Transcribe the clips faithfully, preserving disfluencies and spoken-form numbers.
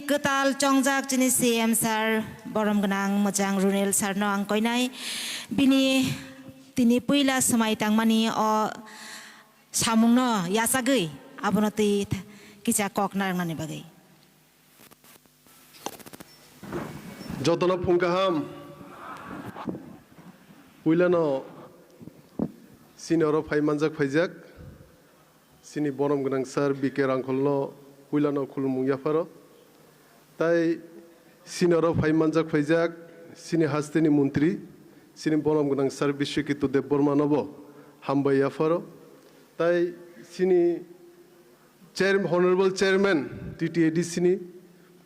Kwtal chongjak chini C M sir, borom gwnang mwchang Runil sir no ang koinai. Bini tini puila swmai tangmani o samungno yachagwi abono twi kisa kok narwknani bagwi. Jotono phung kaham. Puilano chini oro phai manjak phaijak. Chini borom gwnang sir B K Rangkholno puilano khulumung yapharo. Tai chini oro phai manjak phaijak chini hasteni montri, chini borom gwnang sir Biswaketu Debbarmanobo hambai yapharo. Tai chini chair-, Honorable Chairman T T A D C ni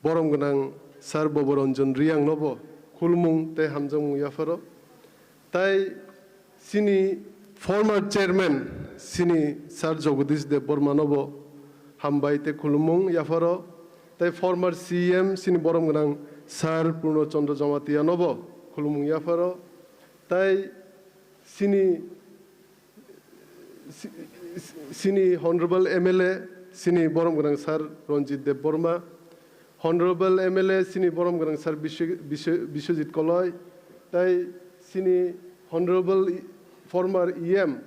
borom gwnang sir Boboranjan Riyangnobo khulumung tei hamjakmung yapharo. Tai chini former chairman, chini sir Jagadish Debbarmanobo hambai tei khulumung yapharo. Tai former C M, chini borom gwnang sir Purno Chandra Jamatianobo khulumung yapharo. Tai chini, si-, si-, chini Honorable M L A, chini borom gwnang sir Ranjit Debbarma, Honorable M L A chini borom gwnang sir Bisw-, Bisw-, Biswajit Koloi, tai chini Honorable i-, former E M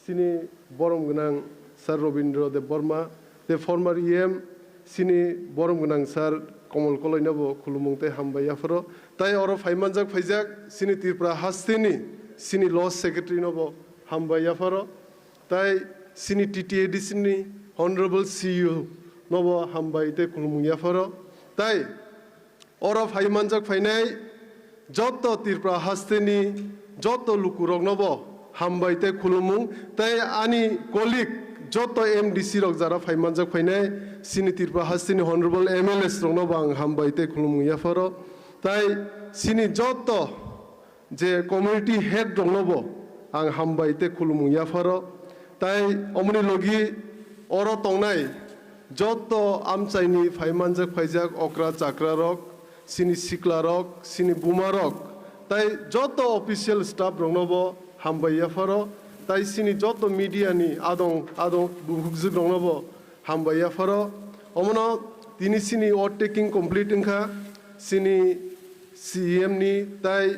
chini borom gwnang sir Robindra Debbarma, tei former E M chini borom gwnang sir Komol Koloinobo khulumung tei hambai yapharo. Tai oro phai manjak phaijak chini Tripura hasteni chini Law Secretary nobo hambai yapharo. Tai chini T T A D C ni Honorable C E O nobo hambai tei khulumung yapharo. Tai oro phai manjak phainai joto Tripura hasteni joto lukuroknobo hambai tei khulumung, tei ani colleague joto M D C rok jara phai manjak phainai chini Tripura hasteni Honorable M L As roknobo ang hambai tei khulumung yapharo. Tai chini joto je community head roknobo ang hambai tei khulumung yapharo. Tai omoni logi oro tongnai joto amchaini phai manjak phaijak okra chakra rok, chini sikla rok, chini buma rok, tai joto official staff roknobo hambai yapharo. Tai chini joto media ni adong adong bukhukjwk roknobo hambai yapharo. Omono tini chini oath taking complete wngkha, chini C E M ni tai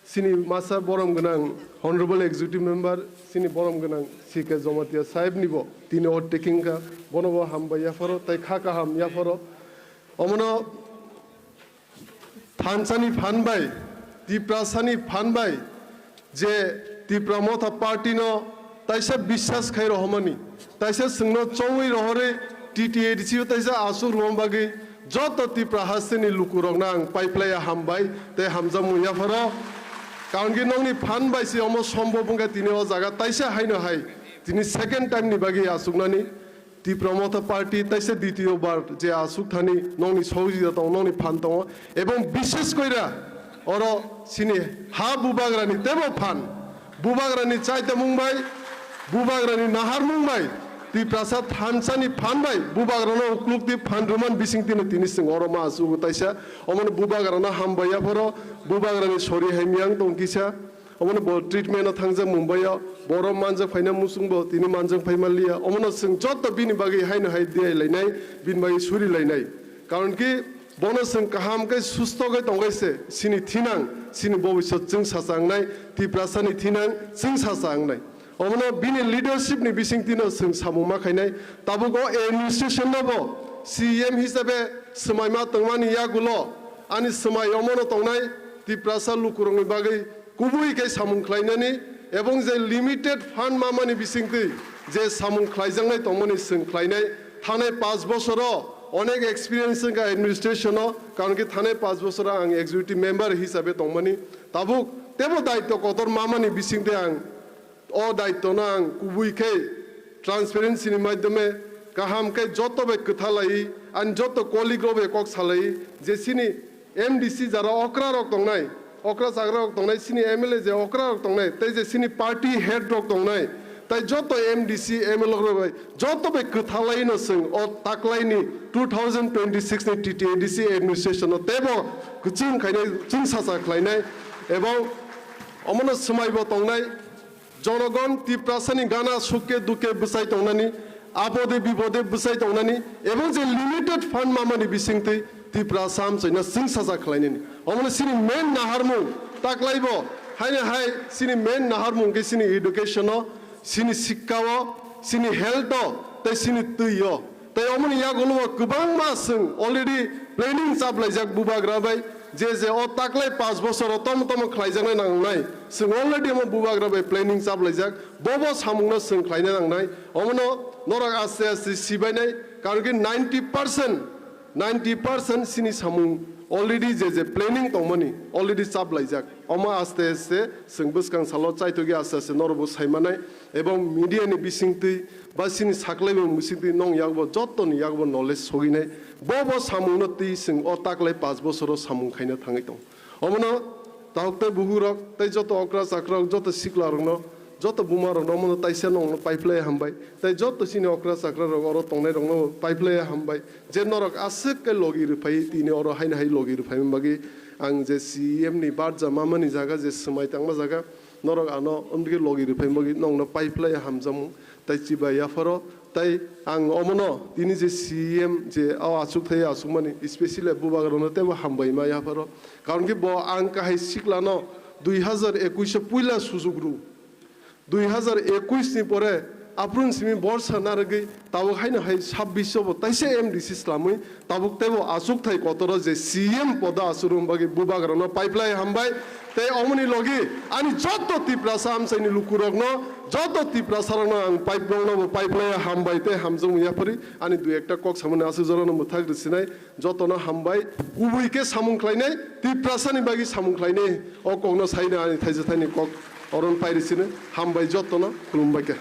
chini masa borom gwnang Honorable Executive Member, chini borom gwnang C K Jamatia sahib nibo tini oath taking wngkha, bonobo hambai yapharo tai kha kaham yapharo. Omono thansani phan bai, Tiprasani phan bai, je Tipra Motha Party no taisa biswas khai rohormani, taisa chwngno chongwi rohorwi T T A D C o taisa aswk rwma bagwi joto Tipra hasteni lukurokno ang paiplaiya hambai tei hamjakmung yapharo. Karon khe nokni phan bai se omo sombhob wngkha tini o jaga taisa haino hai tini second time ni bagwi achuknani. Tipra Motha Party taisa ditiyo bar je asuk thani nokni sohojita tongo, nokni phan tongo, ebong bishes koira oro chini ha bubagrani tebo phan, bubagrani chaitamung bai, bubagrani naharmung bai, Tiprasa thansani phan bai bubagrano uklukti phan rwman bisingtwino tini chwng oro ma asugo taisa, omono bubagrano hambai yaphoro, bubagrani sori hai miyang tong kisa. Omono bo treatment o thangjak Mumbai o, borok manjak phaina muchung bo tini manjak phai manliya. Omono chwng joto bini bagwi haino hai diai lainai, bini bagwi suri lainai. Karon ki bono chwng kaham khe susto khe tongkhe se chini thinang, chini bobisot chwng sacha wngnai, Tiprasa ni thinang chwng sacha wngnai. Omono bini leadership ni bisingtwi no chwng samung ma khainai. Tabuk o administration no bo C E M hisabe swmai ma tongmani yagulo ani swmai omono tongnai Tiprasa lukurokni bagwi kubui khe samung khlainani ebong je limited fund mamani bisingtwi je samung khlaijaknai tongmani chwng khlainai. Thanai panch bosoro onek experience wngkha administration o, karon khe thanai panch bosoro ang executive member hisabe tongmani. Tabuk tebo daityo kotor mamani bisingtwi ang o daityo no ang kubui khe transparency ni maidhyome kaham khe joto bai kwtha lai, ani joto colleague rok bai kok salai je chini M D C jara okra rok tongnai, okra chagra rok tongnai, chini M L A je okra rok tongnai, tei je chini party head rok tongnai, tai joto M D C M L A rok bai joto bai kwtha lai no chwng o taklai ni two thousand twenty-six ni T T A D C administration no tebo kwchwng khainai, chwng sacha khlainai, ebong omono swmai bo tongnai. Jonogon Tiprasani gana sukke dukke bwchai tongnani Apode bipode bwsai tongnani ebong je limited fund mamani bisingtwi Tiprasa amchaino chwng sacha khlainani. Omono chini main naharmung taklaibo haino hai chini main naharmung khe chini education-o, chini sikka-o, chini health-o tei chini twi-o. Tei omoni yagulo kwbangma chwng already planning chaplaijak bubagra bai, je je o taklai panch bosoro tomo tomo khlaijaknai nangnai. Chwng already omo bubagra bai planning chaplaijak, bobo samungno chwng khlaina nangnai. Omono norok aste aste sibainai, karon ki ninety percent, ninety percent chini samung already je je planning tongmani already chaplaijak. Omo aste aste chwng bwskang salo chaitokya aste aste norokbo saimanai. Ebong media ni bisingtwi ba chini saklaimung bisingtwi nong yakbo jottoni yakbo knowledge soginai. Bobo samungno twi chwng o taklai panch bosoro samung khaina thangwi tong. Omono tahuk tei buhurok tei joto okra chakrok, joto siklarokno, joto bumarokno omono taisa nongno paiplai hambai. Tei joto chini okra chakrarok oro tongnairokno paiplai hambai. Je norok aswk khe logi rwphai tini oro haino hai logi rwphaimani bagwi ang je C E M ni barja mamani jaga je swmai tangma jaga, norok ano omdike logi rwphai bagwi nongno paiplai hamjakmung tei chibai yapharo. Tei ang omono tini je C E M je o achukthai achukmani, especially bubagrano teibo hambai ma yapharo. Karon ki bo ang kahai siklano dui hazar ekuish o puila sujuk rw. Dui hazar ekuish ni pore aphuru simi borsa narwgwi tabuk haino hai sabbish o bo taisa M D C slamwi tabuk teibo achukthai kotoro je C M podo achukna bagwi bubagrano paiplai hambai. Tei omoni logi ani joto Tiprasa amchaini lukurokno, joto Tiprasarokno ang paip-, nokno bo paiplai hambai tei hamjakmung yaphari ani dui ekta kok samani aswk jorano mwthak rwsinai. Jotono hambai, kubui khe samung khlainai, Tiprasani bagwi samung khlainai. O kokno saina ani thaisa thaini kok oron pairi sino. Hambai jotono, khulumbai khe.